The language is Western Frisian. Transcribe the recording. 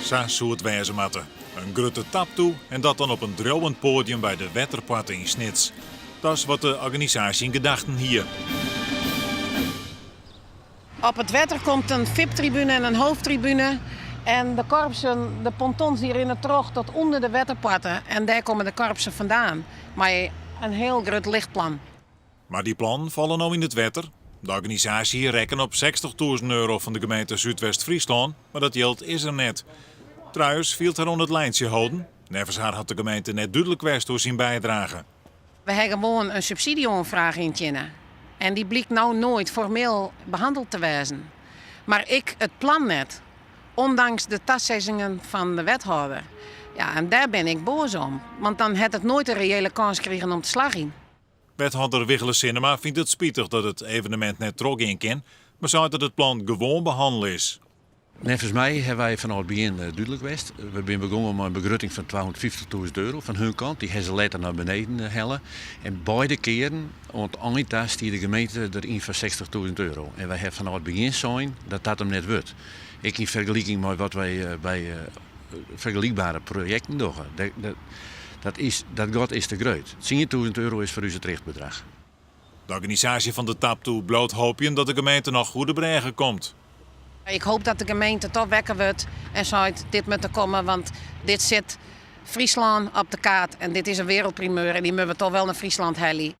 Sa soe it wêze moatte. In grutte taptoe en dat dan op in driuwend poadium by de Wetterpoarte yn Snits. Dat is wat de organisaasje yn gedachten hie. Op it wetter komt in VIP-tribune en in hoofdtribune. En de korpsen, de pontons dy rinne troch tot ûnder de Wetterpoarte. En dêr komme de korpsen fandaan mei in hiel grut lichtplan. Mar dy plannen falle no yn it wetter. De organisaasje hie rekkene op 60.000 euro fan de gemeente Súdwest-Fryslân, mar dat jild is der net. Truijers fielt har oan it lijntsje holden. Neffens har hat de gemeente net dúdlik west oer syn bydrage. We ha gewoan in subsydzje-oanfraach yntsjinne en dy blykt no noait formeel behannele te wêzen. Mar ek it plan net, ûndanks de tasizzingen fan de wethâlder. Ja, en dêr bin ik boas om, want dan hat it noait in reële kâns krigen om te slagjen. Wethâlder Wigle Sinnema fynt it spitich dat it evenemint net trochgean kin, mar seit dat it plan gewoan behannele is. Neffens my hawwe wy fanôf it begjin dúdlik west. We binne begûn mei in begrutting fan 250.000 euro fan hun kant. Dy hawwe se letter nei beneden helle. En beide kearen oant ein ta stie de gemeente deryn foar 60.000 euro. En wy hawwe fanôf it begjin sein dat dat him net wurdt. Ek yn fergeliking mei wat wy by fergelykbere projekten dogge. Dat, is, dat gat is te grut. 10.000 euro is foar ús it richtbedrach. De organisaasje fan de taptoe bliuwt hoopjen dat de gemeente noch oer de brêge komt. Ik hoopje dat de gemeente toch wekker wurdt en seit dit moat der komme, want dit set Fryslân op de kaart en dit is in wereldprimeur en dy moatte we toch wol nei Fryslân helje.